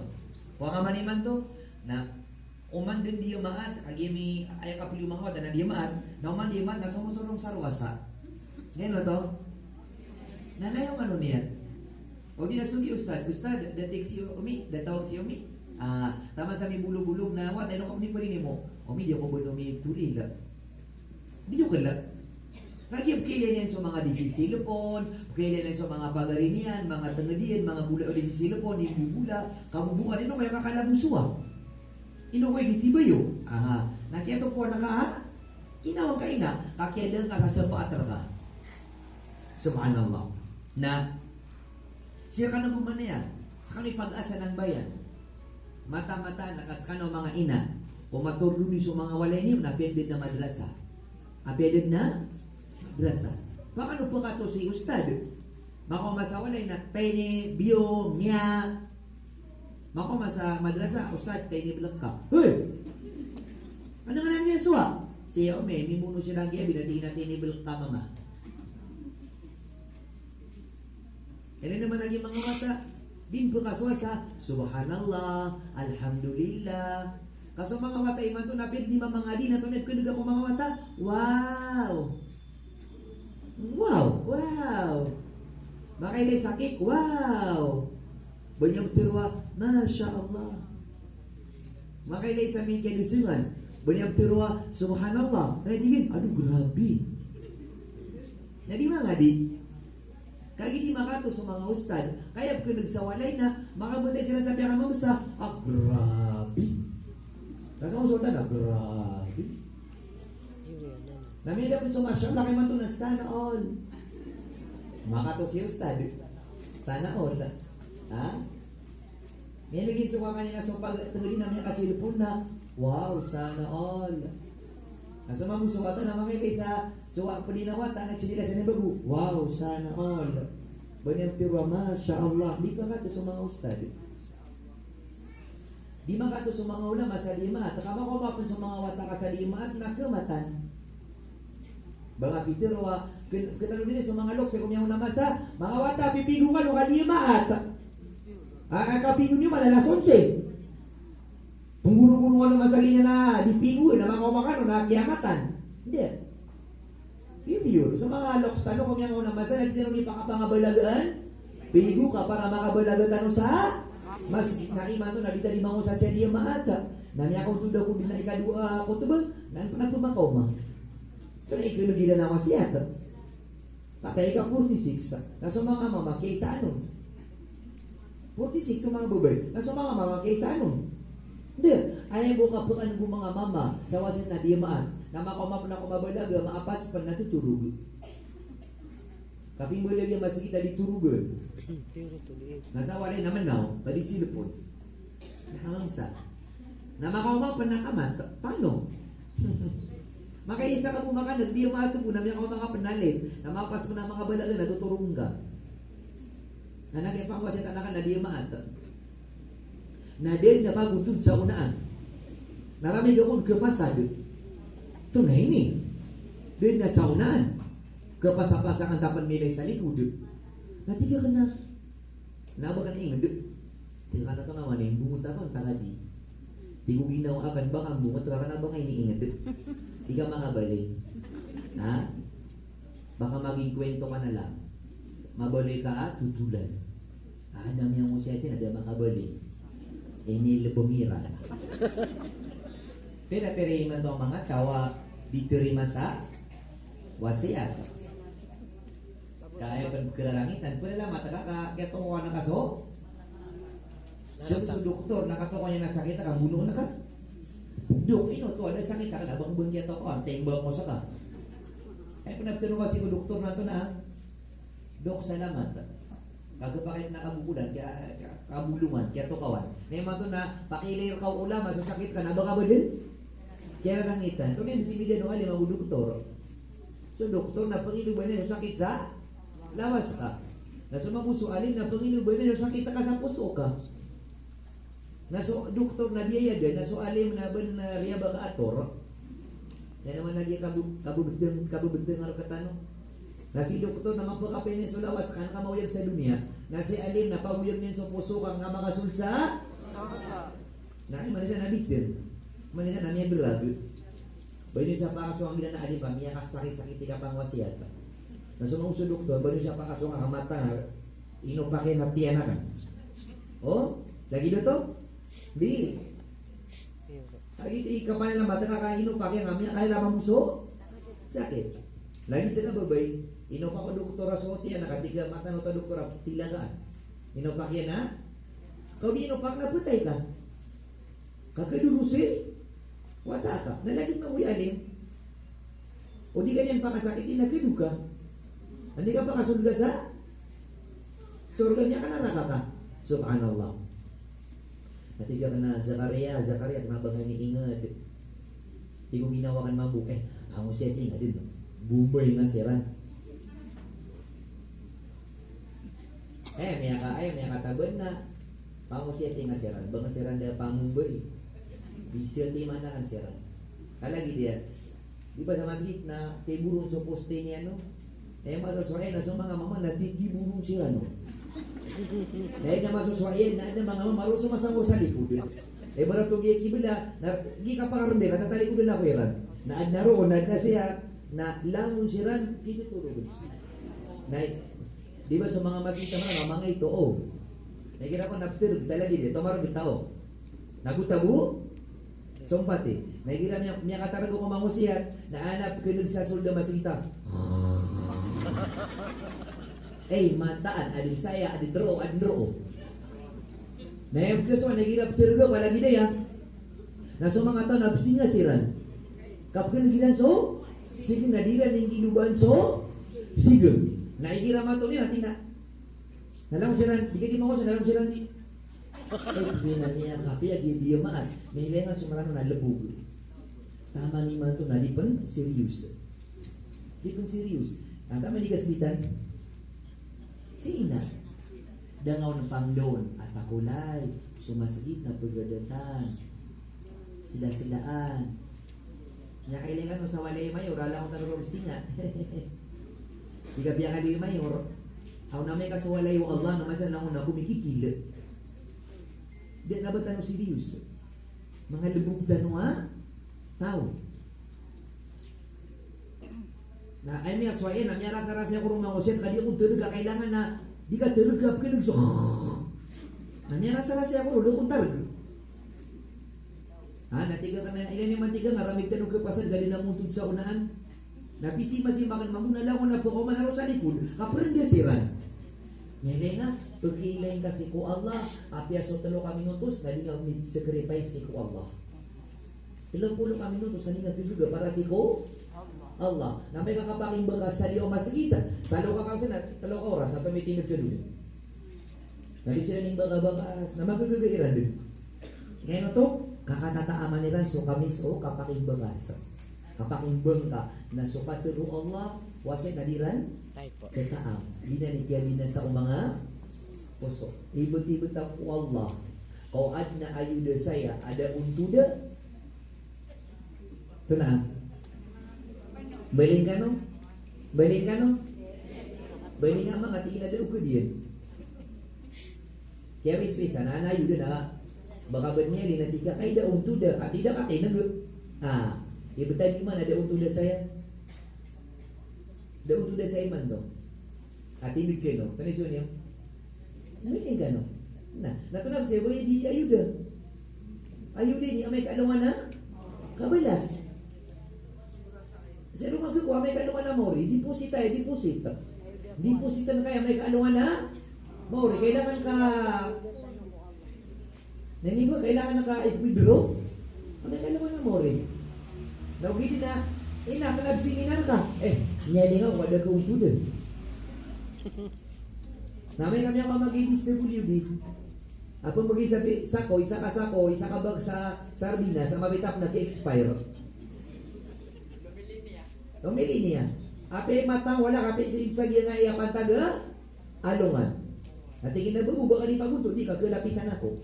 Wa ka man imanto, na oman den di maat, kagiya mi, aya kapeli o manga wata na di maat, na oman di maat, na somosorong sa rowasa. Ngeno to? Na nayo kano niyan. O di na sogi ustad, ustad, da tig si omi, da tawag si omi. Ah, taman sa mibolog-bolog na wata, ino ka peniperini mo? Omi, di ako ba omi toril. Di niyo kala. Kagiya pkailay niyan so manga di si cellphone, pkailay niyan so manga pagari niyan, manga tenged iyan, manga bola o di si cellphone, di bobola, kabobokan, ino kaya kakalabosowa. Ino kaya di tibayo. Aha. Na kiyato ko na ka, ha? Ina, wa ka ina, ka kiyadaan ka sa sapaat reka. Subhanallah. Na, sii rkano bo manaya, skano i pag-asa nan bayan. Mata-mata na ka skano manga ina, o matordomi so manga walay niyo na apiya den na madrasa. Apiya den na madrasa. Pakano pekato si ustad. Makaoma sa walay na tayni, biyo, miya. Makaoma sa madrasa, ustad, tayni belek ka. Hoy! Ano nga nan miyasowa? Si Ome, mimono siran giya, binati na tayni belek ka mama. Aya naman lagi manga wata, di pekasowa sa, subhanallah, alhamdulillah. Ka so manga wata imanto na ped di mamangadi na to na pekelegan ko manga wata. Wow! Wow! Wow! Makailay sa cake, wow! Ba niyan petero a, masha Allah. Makailay sa mingkalisengan, ba niyan petero a, subhanallah. Kaya di gin, aduh, grabe. Na di mangadi. Kagiya di makato so manga ustad, kaya pekeleg sa walay na, makabetay siran sa piyakamamesa, ah, grabe. Rasa ko so ustad, ah, grabe. Na miyada pen so masha Allah, kaya imanto na sana all. Makato si ustad. Sana all. Ha? Miyalagid so kakanina so pagtengedi na miyakasilpon na, wow, sana all. Na so mambo so wata na makailay sa, so wa-, pedi na wata na tsinelas iyan a bago, wow, sana all. Ba niyan petero a, masha Allah, di makato so manga ustad. Di makato so manga ulama sa Jemaat, ka makaoma pen so manga wata ka sa Jemaat na kematan. Ba nga pitero a, ken-, ketano dini so manga lokes ko miyangaona a masa, manga wata, pipigo kano ka Jemaat. Ah, ah, kapigo niyo man alas onse. Penggorogoro kano a masa giyanan a di pigo, na makaoma kano na kiyamatan. Anda. Pipiyor, so manga lokes tano ko miyangaona a masa na di tano di pakapangabalagaan. Pigo ka para makabalaga tano sa masgit. Na imanto na di ta di mangosads sa Jemaat. Na miyakaontod ako den a ikadowa a khutbah, na an pen ako makaoma. Ito na ikelegiran a wasiyat. Patay ka forty-six. Na so manga mama, kiyaisaan on. Forty-six so manga babay. Na so manga mama, kiyaisaan on. Anda, aya bo kapekan bo manga mama, sa wasiyat na Jemaat. Na makaoma pen ako mabalaga, maapas pen na totorog. Kapimbalaga masgit a di torogan. Na sa walay na menaw, ka di silpon. Na kamamesa. Na makaoma pen na kamat, paano? Makaisa ka bo makaneg, di mato bo, na miyakaoma ka pen na late, na mapas pen na makabalaga na totorog ka. Na na kiyapangowasa tano ka na di maat. Na den na pagontod sa onaan. Na ramig akon kepasad. Tonaa ini. Den na sa onaan. Kapasapasa ka ta pn milay sa likod. Na tig akn a, na ba kn ingd? Tig akn a, oto na man i mbongot akn ta ka di. Tig o ginawa akn, ba ka mbongot ka kna ba ka iniingd? Di ka makabalay. Ha? Ba ka magingkwento ka na lang. Mabalay ka a totolan. Adn a miyangosiyat iyan a da makabalay. Inilbm iran. Pira-pira imanto a manga taw a di tharima sa wasiyat. Ka aya pn kararangitan, pnalamat ka ka, kiyatokawan ka so, so, so doktor na katokawan iyan a sakit ka, mbonoon ka. Dok, ino oto a da sakit ka, na ba ko bn kiyatokawan, timbang ko ska. Aya pn a ptharoa sii ko doktor na oto na, Dok, salamat. Kagapakit na kabokolan, kiya-, kabolongan, kiyatokawan. Na imanto na, pakiilay rka o ulama so sakit ka na ba ka ba dn kiyararangitan. Oto na i misimbidaan o alim ago doktor. So doktor na pangiloban iyan so sakit sa lawas ka. Na so mambo so alim na pangiloban iyan so sakit ka sa poso ka. Na so doktor na biyayadan, na so alim na bn, na riya ba ka ator. Aya naman lagi a kabo-, kabobdng, kabobdng a rktano. Na si doktor na mapakapn iyan so lawas ka, na ka maoyag sa doniya. Na si alim na paoyag iyan so poso ka, na makasold sa. Na aya man isa na bidn. Aya man isa na miyadrag. Ba ino sa pakasoang iran a alim ba, miyakasakit-sakit i kapangwasiyat. Na so mambo so doktor, ba ino sa pakasoang a mata na Inopak iyan a tiyan akn. O, lagid oto? Di. Lagid i kapanalamatan ka ka inopak iyan a miyakalalam a moso. Sakit. Lagid sa kababay. Inopak o doktor a so tiyan a katii ka mata o doktor a tilakaan. Inopak iyan a. Kaw di inopak na phatay ka. Ka khado ron so wata ka, na lagid mambo i alim. O di ka niyan pakasakiti na khado ka. Anda ka pakasold ka sa sorga, miyakanaraka ka. Subhanallah. Na tig akn a, Zakaria, Zakaria, kna ba nga iniingd? Tig o ginawa akn mambo, eh, ango siya tig a dn. Bombay nga siran. Eh, miyaka-, eh, miyakataban na. Pangosiyati nga siran, ba nga siran da pangombay. Bisa ti mana kan siran. Kalagi diya. Di ba sa masgit na tiboron so poste niyan, no? Eh, masosoy na so manga mama na tiboron siran, no? Na aya masosoy na aya manga mama ron so masangor sa likod. Eh, ibarat o giya kibla, na giya kapakarembe, katatalikod na ko iran. Na adn a roo, na adn a siya, na langon siran, kitotoron. Na Di ba so manga masgit a manga, manga ito, o. Na igira ko na ptharg, talagid, ito marg tao. Nago tabo, sompati. Na igira miya-, miyakatarg ko mangosiyat, na adn a pkhan'g sa sold a masgit a. Ey, mataan, adn saya, adn roo, adn roo. Na aya pkhasowa, na igira ptharg ko, palagid aya. Na so manga tao na psinga siran. Kapkhan'g iran so sign na di iran inggiloban so sign. Na igira mato niyan, ati na. Na langon siran, di ka di mangosiyat, na langon siran di. Eh, di na niyan kapiya, di, di maat. Miyailay nga so Mranaw na lebog. Taman imanto na di pn serious. Di pn serious. Na taman di kasbitan. Sii na. Da nga on pangdon a takolay so masgit na pgadatan. Sila-silaan. Miyakailay kano sa walay mayor, ala ko tano ron singa. Di ka piyakali mayor. Aw na miyaka so walay o Allah na masa na ako mikikil. Di na ba tano serious? Manga lebog tano a taw. Na aya miyasowai iyan na miyarasarasa ako ron mangosiyat ka di ako ntarg a kailangan na di ka targ a pkhan'g so. Na miyarasarasa ako ron, di ako ntarg. Ha, na tig akn a, ilay niyo man tig akn a ramig tano kapasad, gali na montod sa onaan. Na pisimba-simba akn mambo na langon a pkaoma na roo sa likod, kaprnda siran. Miyailay nga, pkiilay ngka sii ko Allah, apiya so tlo ka minotos na di nga mi-sacrifice sii ko Allah. Tlo polo ka minotos na di nga khagaga para sii ko Allah. Na amay ka kapakimbang ka sa liyawaw a masgit, sa lo ka kaosan na tlo ka oras a pamitindg ka dn. Na di siran imbakabaka, na magagaga iran dn. Ngayon oto, kakatataman iran so kamis o kapakimbangas. Kapakimbang ka na so katharo o Allah, wasiyat na di ran kataam. Di na niyan kiyabinasa o manga poso. Ibet-ibet ako o Allah. Kaw adn a ayoda saya, adn a ontoda. Tona. Mbaling kano? Baling kano? Baling a manga tig iyan a da o kadiyan. Kiyawispisan a na ayo da na. Baka ba niyan na tig ka, ay, da onto da. Ati da ka tineg. Ah, ibtad iman a da onto da saya. Da onto da saya imanto. Ati da kano. Kano so niyo? Baling kano. Na, na to na saya ba di ayo da. Ayo da ini amay ka alongan a kabalas. Sa alongan ko, amay ka alongan a maori, deposit aya, deposit. Deposit ka aya amay ka alongan a maori. Kailangan ka, na ini ba, kailangan ka i-withdraw? Amay ka alongan a maori. Na ogaid na, ina, kalab seminar ka. Eh, niyan nga, wala ka onto da. Na amay ka miyaka mag-D S W D. Apiya mag-isa pi-, sako, isa ka sako, isa ka bag sa sardinas, a mapita pn a ki-expire. Lomili niyan. Apiya matang wala ka pi-, sa giyangkaya pantag a alongan. Na tig iyan a, "Bo, bo, ba ka di pagonto, di ka kalapisan ako."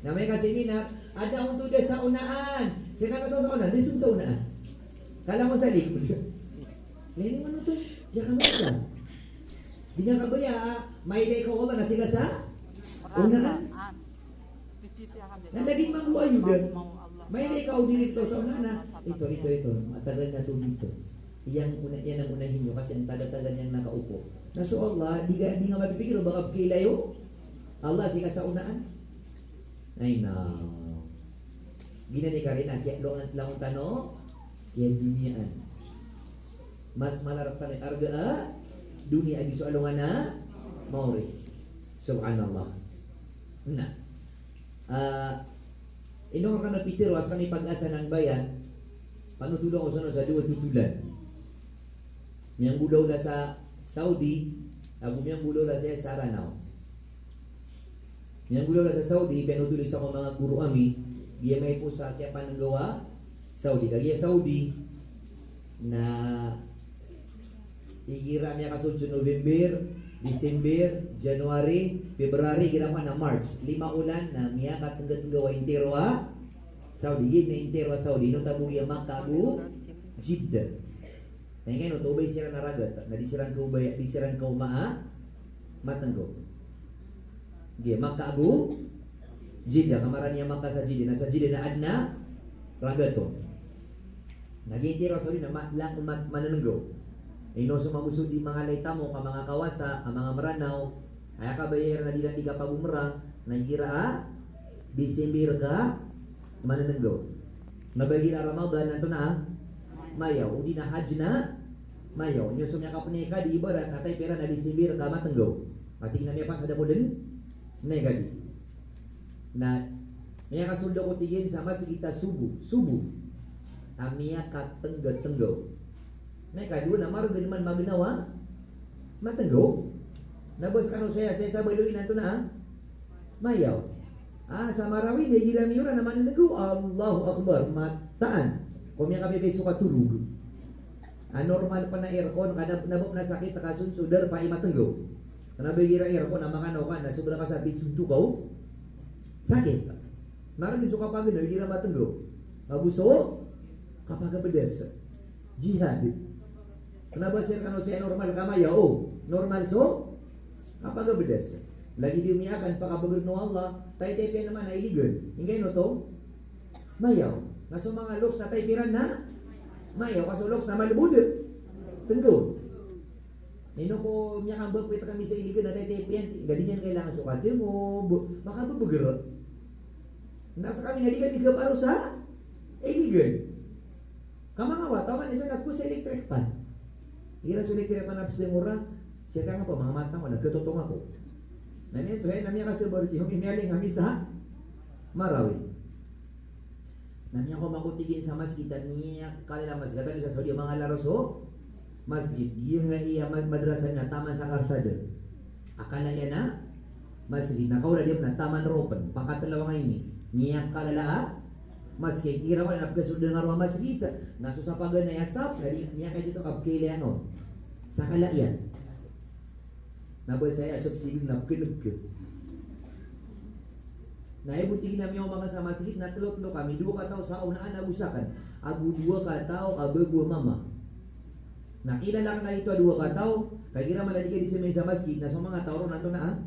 Na amay ka seminar, a da onto da sa onaan. Sii ka na so sa onaan, da so sa onaan. Kala mo sa likod. Leni man oto, ya ka masa. Di niyan kabaya, mailay ka o Allah na sii ka sa onaan. Na lagid mambo ayo da. Mailay ka o direktor sa onaan na, ito, ito, ito. Matagal na to dito. Iyan ona, iyan ang onahin iyo kasi ang tagal-tagal niyang nakaupo. Na so Allah, di ka, di nga mapipikir o baka pkiilay o Allah sii ka sa onaan. Ay, na. Giyanan i karina, kiya, langon, langon tano kiyadoniyaan. Mas mala rktano i arga a doniya a di so alongan a maori. Subhanallah. Na. Ah, ino rkano pitharo a skano i pag-asa ng bayan, panothol ako sano sa dowa totolan. Miyanggolawla sa Saudi, ago miyanggolawla saya sa Ranaw. Miyanggolawla sa Saudi, piyanothol sa ko manga goro ami, giya maiposa kiyapanenggaw a Saudi. Kagiya Saudi, na igira miyakasold so November, December, January, February, igira ko na March. Lima olan na miyakatenggatenggaw a intiro a Saudi. Giya na intiro a Saudi, ino tabo giya Makkah ago Jeddah. Na ingkaino oto, o ba i siran a ragat, na di siran ko o ba, di siran ko o ma-, matenggaw. Giya Makkah ago Jeddah, ka marani a Makkah sa Jeddah, na sa Jeddah na aden a ragat on. Na giya intiro a Saudi na ma-, la-, ma-, manenenggaw. Ino so mambo so di manga lay tamok, a manga kawasa, a manga Meranaw, aya kabaya iran a di iran di kapagomra, na igira a December ka manenenggaw. Na ba igira Ramadan na antonaa? Mayaw. O di na Hajj na mayaw. Ino so miyakapnay ka di ibarat a type iran a December ka matenggaw. Ati na miyapasad ako den na ika di. Na miyakasold ako tig iyan sa masgit a sobo, sobo a miyakatenggatenggaw. Na ikadowa na maregen man magenaw a matenggaw. Na ba skano saya, saya sa baloy na antonaa? Mayaw. Ah, sa Marawi, na igira miyoran na manenenggaw, Allahu Akbar, mataan. Ko miyakabibay so katorog. Ah, normal pn a aircon, ka na, na ba pn a sakit ka son so darpa i matenggaw. Kna ba igira aircon a makanaw ka na sobra ka sa bisugto ka o sakit. Maregen so kapagenaw igira matenggaw. Ago so kapagabdas. Jihad. Kna ba sii rkano saya normal ka mayaw, o. Normal so kapagabdas. Lagid iyo miyakan pakabager o Allah, taytay piyan man a iligan. Ingkaino oto? Mayaw. Na so manga loks na taytay piran na mayaw, ka so loks na malbod. Tenggaw. Ino ko miyakambak pita kami sa iligan na taytay piyan, di niyan kailangan so katengob, makababager. Na skami na di kami kaparo sa iligan. Ka manga wata man isa na ko sa electric fan. Igira so electric fan a psengora, siya kanga pa manga mata ko na katotong ako. Na niyan so hay na miyakasabar si Humi, miyaling kami sa Marawi. Na miyakaoma ko tig iyan sa masgit a niyan kalala masgit a niyan sa Saudi a manga laro so masgit. Giyangkaya ma-, madrasa na taman sa karsada. A kala iyan a masgit na kaola di na taman roo pn. Pakatlo nga ini. Niyan kalala a masgit. Igira ko na pkasold nga roo a masgit. Na so sa paganay a sap, na di, niyan kaya dito kapkailay ano. Sa kala iyan. Na ba saya a sap sign na pkaneg ka. Kaya bo tig iyan a miyaoma ka sa masgit na tlo-tlo kami, dowa kataw sa onaan ago sakn, ago dowa kataw a bago a mama. Na kilala ka na ito a dowa kataw, kagiya man a di ka di samay sa masgit, na so manga taw ron antonaa a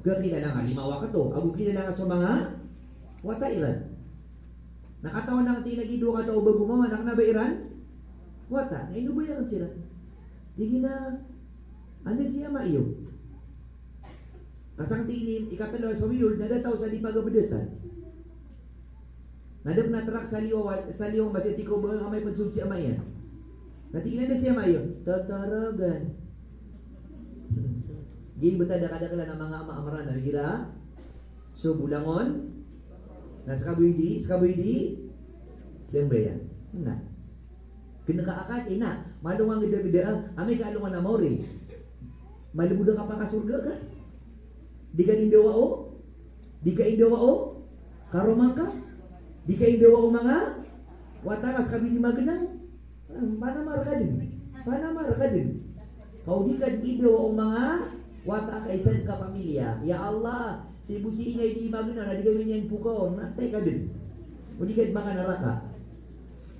kakilala ka, lima wakto, ago kilala ka so manga wata iran. Na katawan angka tig iyan a giya dowa kataw a bago a mama, na kna ba iran wata, na ino ba iran siran? Tig iyan a, anda si ama iyo? Ka sangkai tig iyan i ikatlo a so miyold na da taw sa di pagabdasan. Na da pn a trak sa liyo, sa liyo, masi tig ko ba amay pn so si ama iyan. Na tig iyan a anda si ama iyo? Tataragan. Giya btad a kadaklan a manga ama a Mranaw igira so bolangon. Na ska bo i di, ska bo i di sambayang. Na kna ka akal, ina, malo nga ngdagda a, amay ka alongan a maori, malbod a kapakasorga ka. Di ka indawa o, di ka indawa o karoma ka, di ka indawa o manga wata ka, ska bo i di magnaw. Panamar ka dn. Panamar ka dn. Ka o di ka dn indawa o manga wata ka, isa dn ka pamilya. Ya Allah, sii bo si ingay di magnaw na di kami niyan pokaon, na tay ka dn. O di ka dn makanaraka.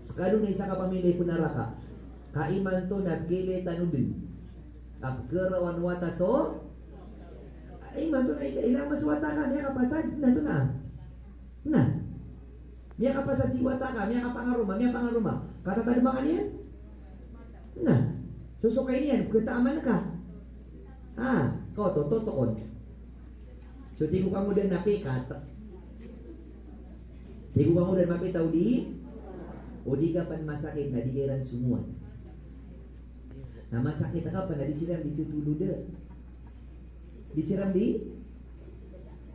Ska ron na isa ka pamilya i pnaraka. Ka imanto na khailay tano dn a pkharawan wata so, imanto na ila, ila mas wata ka, miyakapasad, na to na. Na. Miyakapasad si wata ka, miyakapangaroma, miyapangaroma. Katatadma ka niyan? Na. So, so kay niyan, pkhataaman ka. Ah, kaw to, totokon. So, tig o kanggoda na pikat. Tig o kanggoda na mapita o di, o di ka pn masakit na di ka iran somowan. Na masakit ka pn na di siran di totoloda. Di siran di,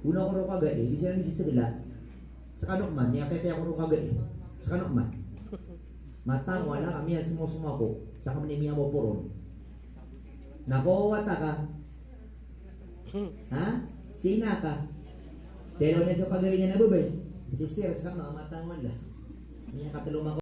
ona ko ron kagai, di siran di sisgla. Skano man, miyakataya ko ron kagai. Skano man. Matang wala kami a smosmo ako. Sa kami ni miyamoporon. Na ko wata ka. Ha? Sii na ka. Pero na so pagari niyan a babay. Sister, skano, matang wala. Miyakatlo mako.